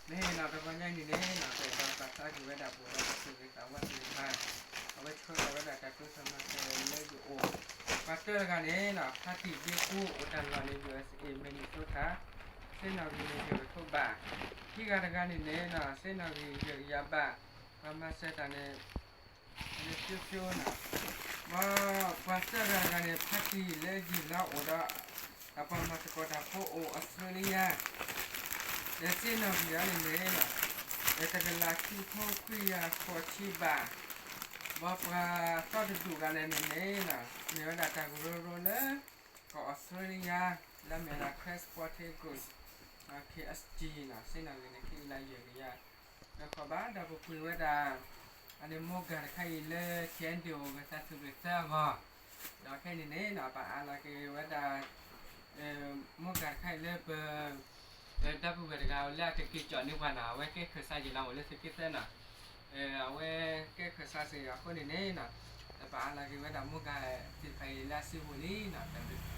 မ့ၢ်နီၤ တဂီၤညါအံၤန့ၣ်န့ၣ်နီၤ ပဘၣ်ပာ်သးက့ၤဝဲဒၣ်ပဝဲဒၣ်ပသူၣ်ဂ့ၤသးဝါသ့ၣ်တဖၣ်, အဝဲဆှၢထီၣ်ဝဲဒၣ်တၢ်တိစၢၤမၤစၢၤလၢယအိၣ်, ပှၤတၢၢ်တဂၤန့ၣ်နီၤ ဖါတံၢ်ဒ့ကူအိၣ်တၢ်လီၢ်န့ၣ် ယူၢ်အ့း Minnesota, စ့နီၣ်ဂံၢ်န့ၣ် ယဲၢ်ကထိဘး, ခံဂၤတဂၤန့ၣ်န့ၣ်နီၤ စ့နီၣ်ဂံၢ်ယဲၢ်ကယၤဘး, ပှၤမၤစၢၤတၢ်န့ၣ် လၢကၠိကၠိနီၤ, ဘၣ်ပှၤတၢၢ်တဂၤတဂၤန့ၣ် ဖါတံၢ်လၢယံာ်လီၤအိၣ်ဒီး အပှၤမၤသကိးတၢ်ဖိအိၣ်အီစထြ့လယါ, ဒီးစ့နီၣ်ဂံၢ်အံၤန့ၣ်န့ၣ်နီၤ, ဒီးတကလးခံကထိခွံကယၤဃိးဆံဘး, ဘၣ်ပှၤတီတဒူၣ်ဂၤန့ၣ်န့ၣ်န့ၣ်နီၤ မ့ၢ်ဝဲဒၣ်တၢ်ကရၢကရိလၢ ကီၢ်အီစထြ့လယါ, လၢအမ့ၢ်ဝဲဒၣ် Transporting Goods, K S G နီၤ, စ့နီၣ်ဂံၢ်န့ၣ် ခံကလးယဲၢ်ကယၤ ဒီးဃီဘၣ် ဒီးပပှ့ၤဝဲဒၣ် အန့ၣ်မိၢ်ဂၤတခါအံၤလၢ ခဲအံၤဒုးအိၣ်ဂဲၤသးသူၣ်ဂဲၤသးအဂီၢ်, ဒီးခဲအံၤန့ၣ်န့ၣ်နီၤ ပအါလီၤက့ၤဝဲဒၣ် မိၢ်ဂၤတခါအံၤလၢပ ဒီပုၢ်ဝဲၢ်တဂၤလၢအတက့ၤကၠီၣ်န့ၢ်ပှၤနီၤ, အဝဲကဲခၢၣ်စးယံာ်လီၤအိၣ်လၢသုးက့သၢနီၤ, အဝဲကဲခၢၣ်စးစ့ၢ်အဃိန့ၣ်န့ၣ်နီၤ, ဒီးပအါလီၤက့ၤဝဲဒၣ်မိၢ်ဂၤသ့ၣ်တဖၣ်အံၤလၢအစုပူၤလံနီၤ, တၢ်ဘျုး